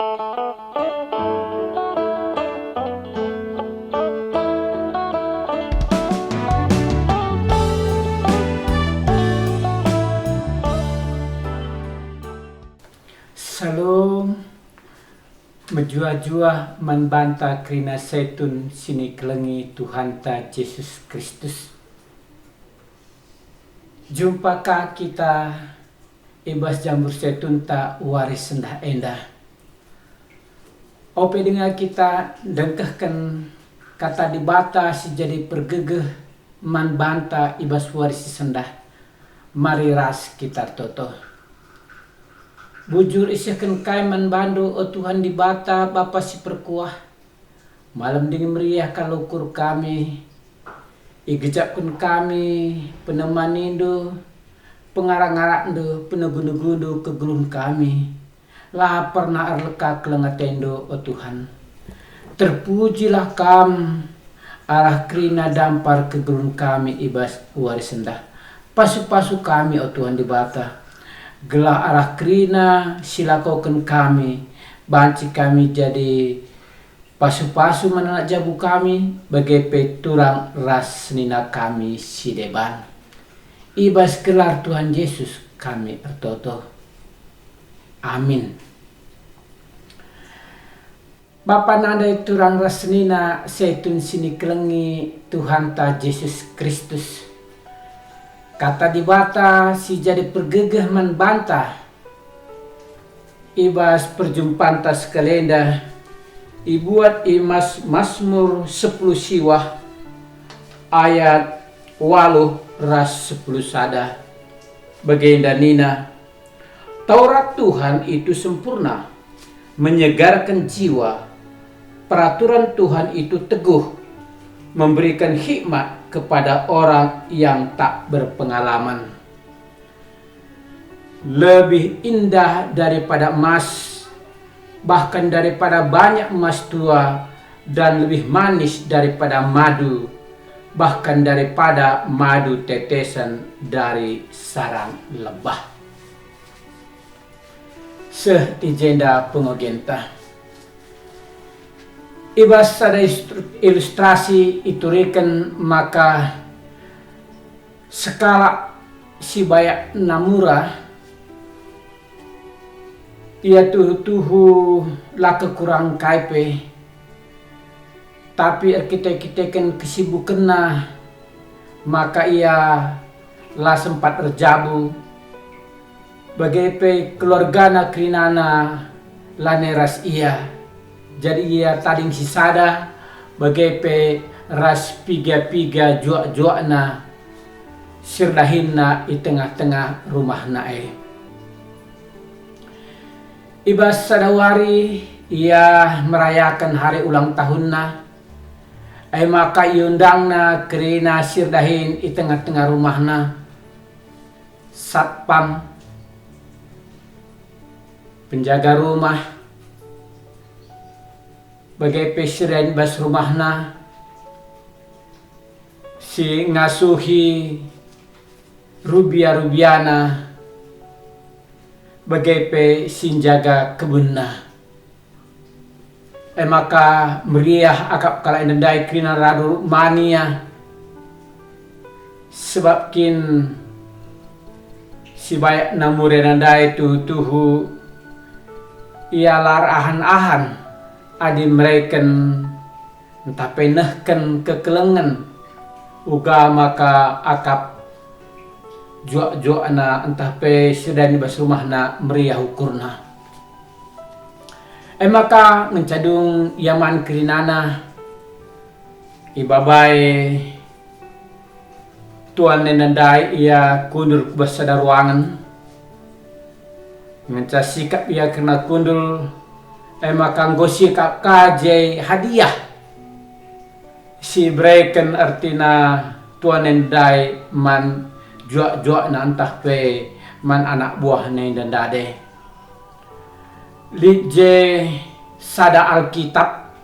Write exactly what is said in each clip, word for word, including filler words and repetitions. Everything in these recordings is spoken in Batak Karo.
Salom, mejuah-juah man banta kerina Saitun si nikelengi Tuhanta Jesus Kristus. Jumpa ka kita i bas jambur Saitunta wari sendah enda. Ope denga kita ndengkehken Kata Dibata si jadi pergegeh man banta i bas wari si sendah, mari ras kita ertoto. Bujur isehken kai man bandu, o Tuhan Dibata, Bapa si perkuah, malem dingen meriah kal ukur kami. Igejapken kami penemanindu, pengarak-ngarakndu, penegu-negundu kegeluhen kami. La pernah erleka keleng atendu, o Tuhan. Terpujilah Kam arah kerina dampar kegeluhen kami i bas wari sendah. Pasu-pasu kami, o Tuhan Dibata, gelah arah kerina si lakoken kami, banci kami jadi pasu-pasu man anak jabu kami, bage pe turang ras senina kami si deban. I bas gelar Tuhan Jesus kami ertoto. Amin. Bapa, nande, turang ras senina Saitun si nikelengi Tuhanta Jesus Kristus. Kata Dibata si jadi pergegeh man banta i bas perjumpanta sekali enda ibuat i Mas-, Masmur sepuluh siwah ayat waluh ras sepuluh sada. Bagenda nina, "Taurat Tuhan itu sempurna, menyegarken jiwa. Peraturan Tuhan itu teguh, memberikan hikmat kepada orang yang tak berpengalaman." Lebih indah daripada emas, bahkan daripada banyak emas tua, dan lebih manis daripada madu, bahkan daripada madu tetesen dari sarang lebah. Seh i jenda pengogenta. I bas sada istru-, ilustrasi ituriken maka sekalak si bayak namura, ia tuhu-tuhu la kekurang kai pe, tapi erkite-kiteken kesibukenna, maka ia la sempat erjabu. Bage pe keluargana kerinana lanai ras ia. Jadi ia tading sisada, bage pe ras piga-piga juak-juakna si erdahinna i tengah-tengah rumahna e. I bas sada wari ia merayaken hari ulang tahunna, e maka iundangna kerina si erdahin i tengah-tengah rumahna. Satpam, penjaga rumah, bage pe si erdahin bas rumahna, si ngasuhi rubia-rubiana, bage pe si njaga kebunna. E maka meriah akap kalak enda ndai kerina radu man ia. Sebab kin si bayak namura enda ndai tuhu-tuhu ia la erahan-ahan adi mereken ntah pe nehken kekelengen, uga maka akap juak-juakna ntah pe si erdahin i bas rumahna meriah ukurna. E maka ngenca dung ia man kerinana, ibabai tuan enda ndai ia kundul ku bas sada ruangen. Ngenca sikap ia kerina kundul, e maka enggo sikap ka je hadiah si ibereken, ertina tuan enda ndai man juak-juakna ntah pe man anak buahna enda ndai. Lit je sada Alkitab,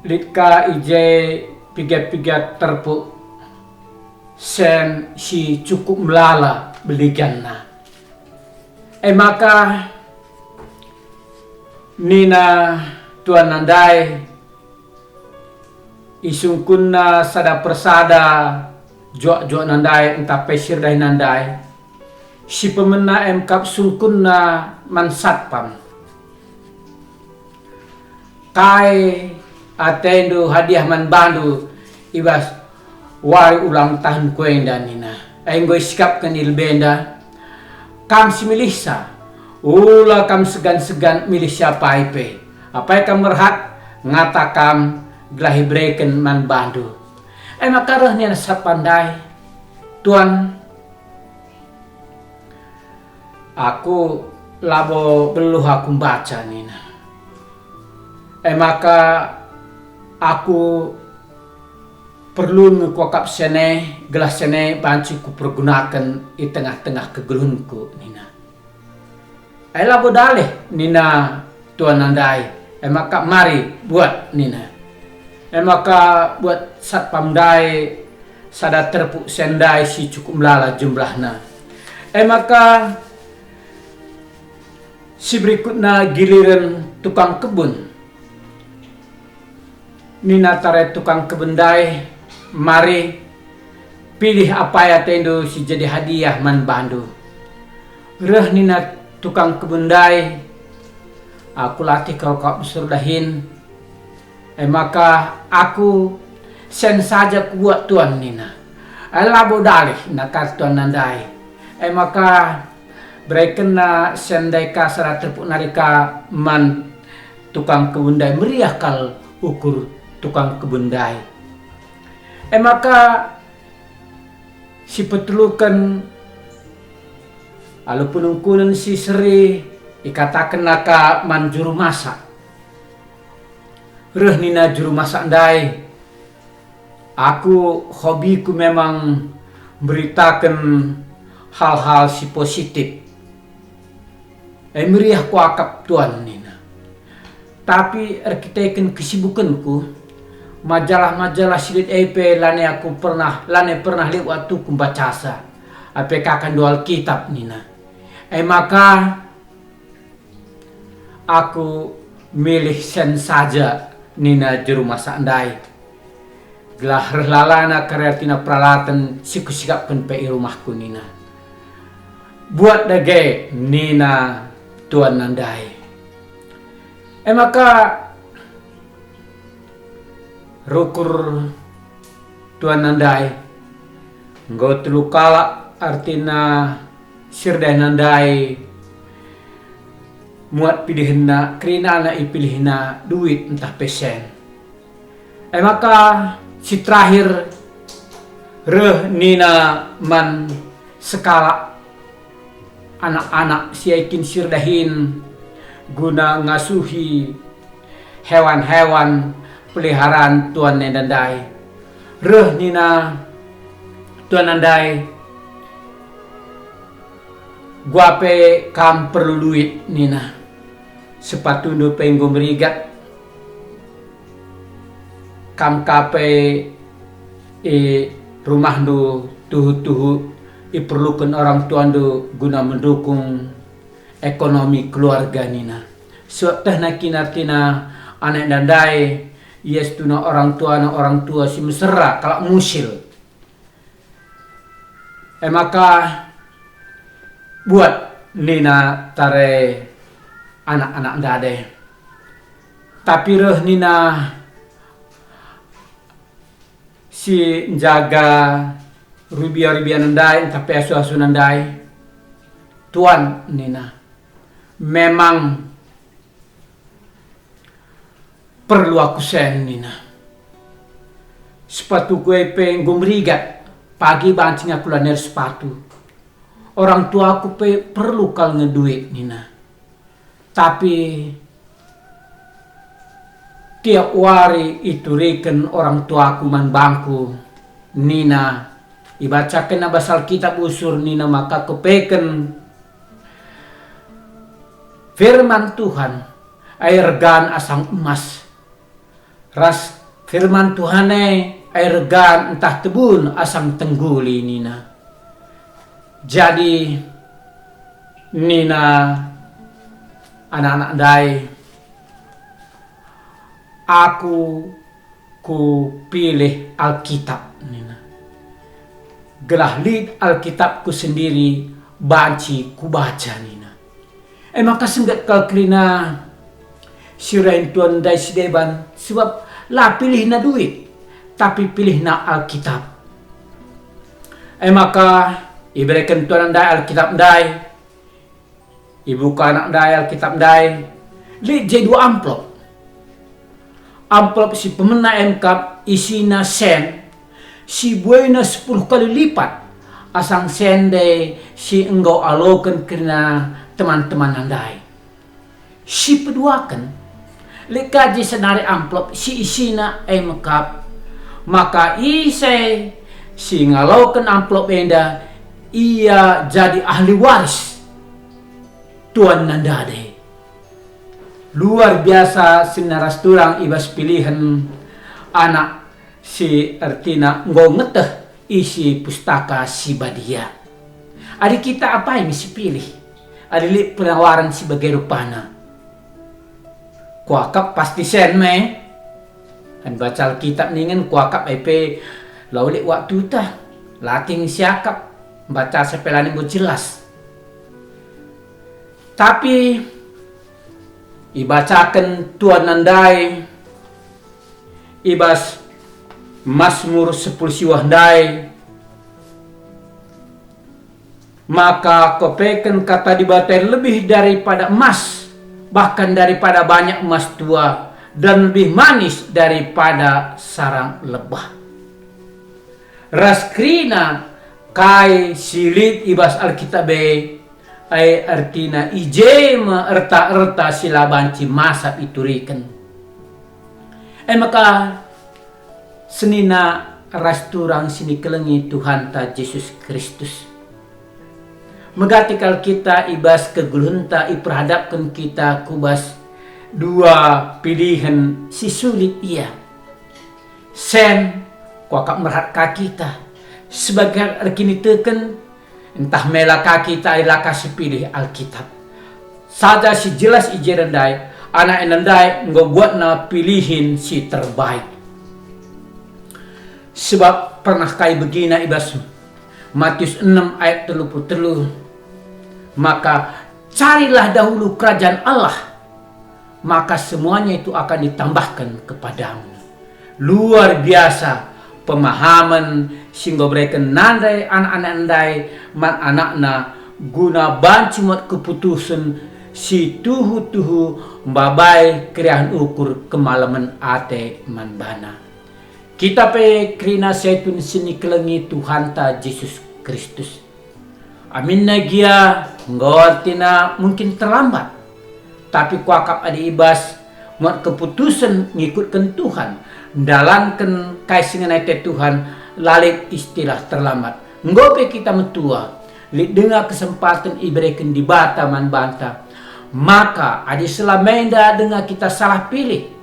lit ka i je piga-piga terpuk sen si cukup melala beliganna. E maka Nina tuanna ndai, isungkunna sada persada juak-juakna ndai ntah pe si erdahin ndai, si pemena e me kap sungkunna man satpam. "Kai atendu hadiah man bandu i bas wari ulang tahun ku enda?" nina. E enggo isikapken i lebenda, "Kam si milihsa, ula kam segan-segan milih si apai pe. Apai kam merhat, ngata kam gelah ibereken man bandu." E maka reh nina satpam ndai, "Tuan, aku labo beluh aku mbaca," nina. "E maka aku perlun nge kuakap sene, gelah sene banci kupergunaken i tengah-tengah kegeluhenku," nina. "E labo dalih," nina tuanna ndai. "E maka mari buat," nina. E maka buat satpam ndai sada terpuk sen ndai si cukup melala jumlahna. E maka si berikutna giliren tukang kebun. Nina tare tukang kebun ndai, "Mari, pilih apai atendu si jadi hadiah man bandu." Reh nina tukang kebun ndai, "Aku latih kal kap si erdahin, e maka aku sen saja kubuat tuan," nina. "E labo dalih," nina ka tuanna ndai. E maka berekenna sen ndai ka sada terpuk nari ka man tukang kebun ndai, meriah kal ukur tukang kebun ndai. E maka si peteluken alu penungkunen si seri ikatakenna ka man juru masak. Reh nina juru masak ndai, "Aku hobiku memang mberitaken hal-hal si positif. E meriah kuakap tuan," nina. "Tapi erkiteken kesibukenku, majalah-majalah si lit e pe lanai aku pernah, lanai pernah lit waktuku mbacasa, ape ka ndu Alkitab," nina. "E maka aku milih sen saja," nina juru masak ndai. "Gelah reh lalana kari ertina peralaten si kusikapken pe i rumahku," nina. "Buat dage," nina tuanna ndai. E maka rukur tuanna ndai, enggo telu kalak ertina si erdahin ndai muat pilihenna, kerinana ipilihna duit ntah pe sen. E maka si terakhir reh nina man sekalak anak-anak si ikin si erdahin guna ngasuhi hewan-hewan peliharaan tuan enda ndai. Reh nina tuan ndai, "Gua pe kam perlu duit," nina. "Sepatundu pe enggo merigat. Kam ka pe i rumahndu tuhu-tuhu iperluken orang tuandu guna mendukung ekonomi keluarga," nina. Seh tehna kin ertina anak enda ndai, ia situhuna orang tuana orang tua si mesera, kalak musil. E maka buat nina tare anak-anak ndai. Tapi reh nina si njaga rubia-rubiana ndai ntah pe asu-asuna ndai, "Tuan," nina, "memang perlu aku sen," nina. "Sepatuku e pe enggo merigat, pagi banci aku lanai ersepatu. Orang tuaku pe perlu kal nge duit," nina. "Tapi tiap wari ituriken orang tuaku man bangku," nina, "ibacakenna bas Alkitab usur," nina, "maka kupeken firman Tuhan, e ergan asang emas, ras firman Tuhan e, e ergan ntah tebun asang tengguli," nina. Jadi nina anak-anak ndai, "Aku kupilih Alkitab," nina. "Gelah lit Alkitabku sendiri banci kubaca," nina. E maka sengget kal kerina si rehen tuan ndai si deban, sebab la pilihna duit, tapi pilihna Alkitab. E maka ibereken tuan ndai Alkitab ndai, ibuka anak ndai Alkitab ndai, lit je dua amplop. Amplop si pemena e mekap isina sen, si buena sepuluh kali lipat asang sen ndai si enggo aloken kerina teman-temanna ndai. Si peduaken, lit ka je senari amplop si isina e mekap, maka ise si ngaloken amplop enda, ia jadi ahli waris tuanna ndai. Luar biasa senina ras turang i bas pilihen anak si ertina enggo ngeteh isi Pustaka Si Badia. Adi kita apai nge si pilih? Adi lit penawaren si bage rupana? Kuakap pasti sen me. Kan baca Alkitab ningen kuakap e pe la lit waktuta. La kin siakap, baca sampe la enggo jelas. Tapi ibacaken tuanna ndai i bas Masmur sepuluh siwah ndai, maka kopeken kata Dibata lebih daripada emas, bahkan daripada banyak emas tua, dan lebih manis daripada sarang lebah. Ras kerina kai si lit i bas Alkitab e, ai ertina i je me erta-erta si la banci masap ituriken. E maka senina ras turang si nikelengi Tuhanta Jesus Kristus. Megati kal kita i bas kegeluhenta iperhadapken kita ku bas dua pilihen si sulit ia. Sen, kuakap merhat ka kita, sebagai erkiniteken, ntah mela ka kita adi la ka sipilih Alkitab. Saja si jelas i jenda ndai, anak enda ndai enggo buatna pilihen si terbaik. Sebab pernah ka ibegina i bas Matius enem ayat telu puluh telu, maka, "Carilah dahulu kerajaan Allah, maka semuanya itu akan ditambahkan kepadamu." Luar biasa pemahamen si enggo bereken nande anak-anak ndai man anakna guna banci muat keputusen si tuhu-tuhu mbabai keriahen ukur kemalemen ate man bana. Kita pe kerina setun si nikelengi Tuhanta Jesus Kristus. Aminna gia, enggo ertina mungkin terlambat, tapi kuakap adi i bas muat keputusen ngikutken Tuhan, ndalanken kai si ngena ate Tuhan, la lit istilah terlambat. Enggo pe kita metua, lit denga kesempaten ibereken Dibata man banta. Maka adi selama enda denga kita salah pilih,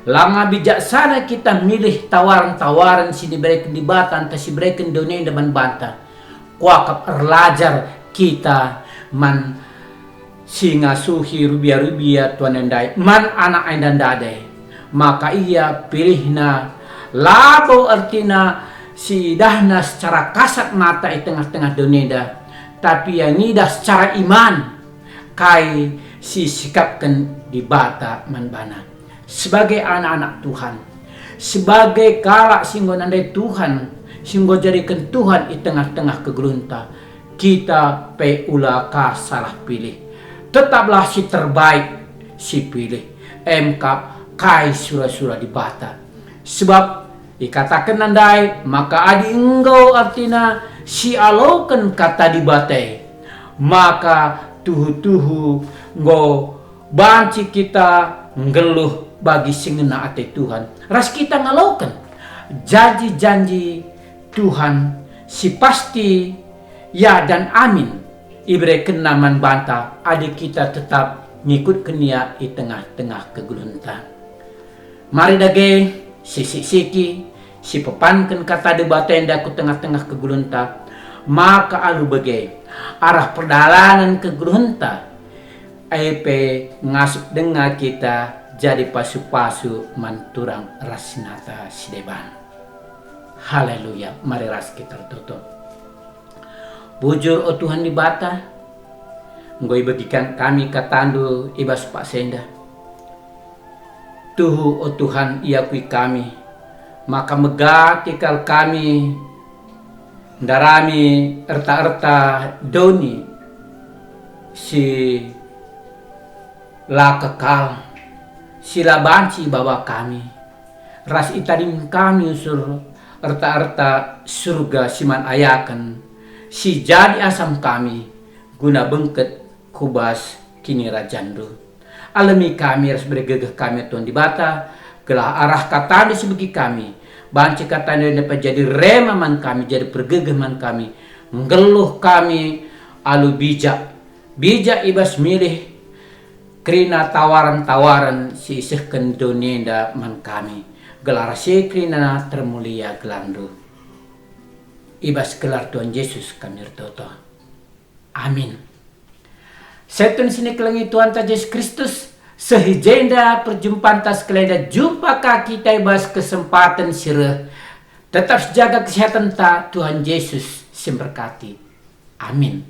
langa bijaksana kita milih tawaren-tawaren si ibereken Dibata ntah si ibereken doni enda man banta. Kuakap erlajar kita man si ngasuhi rubia-rubia tuan ndai man anak enda ndai. Maka ia pilihna labo ertina si idahna secara kasat mata i tengah-tengah doni enda, tapi ia ngidah secara iman kai si sikapken Dibata man bana. Sebagai anak-anak Tuhan, sebagai kalak si enggo nandai Tuhan, si enggo jadiken Tuhan i tengah-tengah kegeluhenta, kita pe ula ka salah pilih. Tetaplah si terbaik si pilih, emkap kai sura-sura Dibata. Sebab ikatakenna ndai maka adi enggo ertina si aloken kata Dibata e, maka tuhu-tuhu enggo banci kita nggeluh bagi si ngena ate Tuhan, ras kita ngaloken janji-janji Tuhan si pasti ya dan amin iberekenNa man banta adi kita tetap ngikutken Ia i tengah-tengah kegeluhenta. Mari dage, sisik-siki, sipepanken kata Dibata enda ku tengah-tengah kegeluhenta, maka alu bage, arah perdalanen kegeluhenta, e pe ngasup denga kita jadi pasu-pasu man turang ras sinata si deban. Haleluya, mari ras kita ertoto. Bujur, o Tuhan Dibata, enggo ibegiken kami kataNdu i bas paksa enda. Tuhu, o Tuhan, iakui kami maka megati kal kami ndarami erta-erta doni si la kekal, si la banci ibaba kami, ras itadingken kami usur erta-erta Surga si man ayaken, si jadi asam kami, guna bengket ku bas KinirajanNdu. Alemi kami ras bere gegeh kami, Tuhan Dibata, gelah arah kataNdu si begi kami. Banci kataNdu enda jadi rema man kami, jadi pergegeh man kami. Nggeluh kami alu bijak, bijak i bas milih kerina tawaren-tawaren si isehken doni enda man kami, gelah si kerina termulia gelarNdu. I bas gelar Tuhan Jesus kami ertoto. Amin. Setun si nikelengi Tuhanta Jesus Kristus, seh i jenda perjumpanta sekalenda, jumpa ka kita i bas kesempaten si reh. Tetap sijaga kesehatenta, Tuhan Jesus si mberkati. Amin.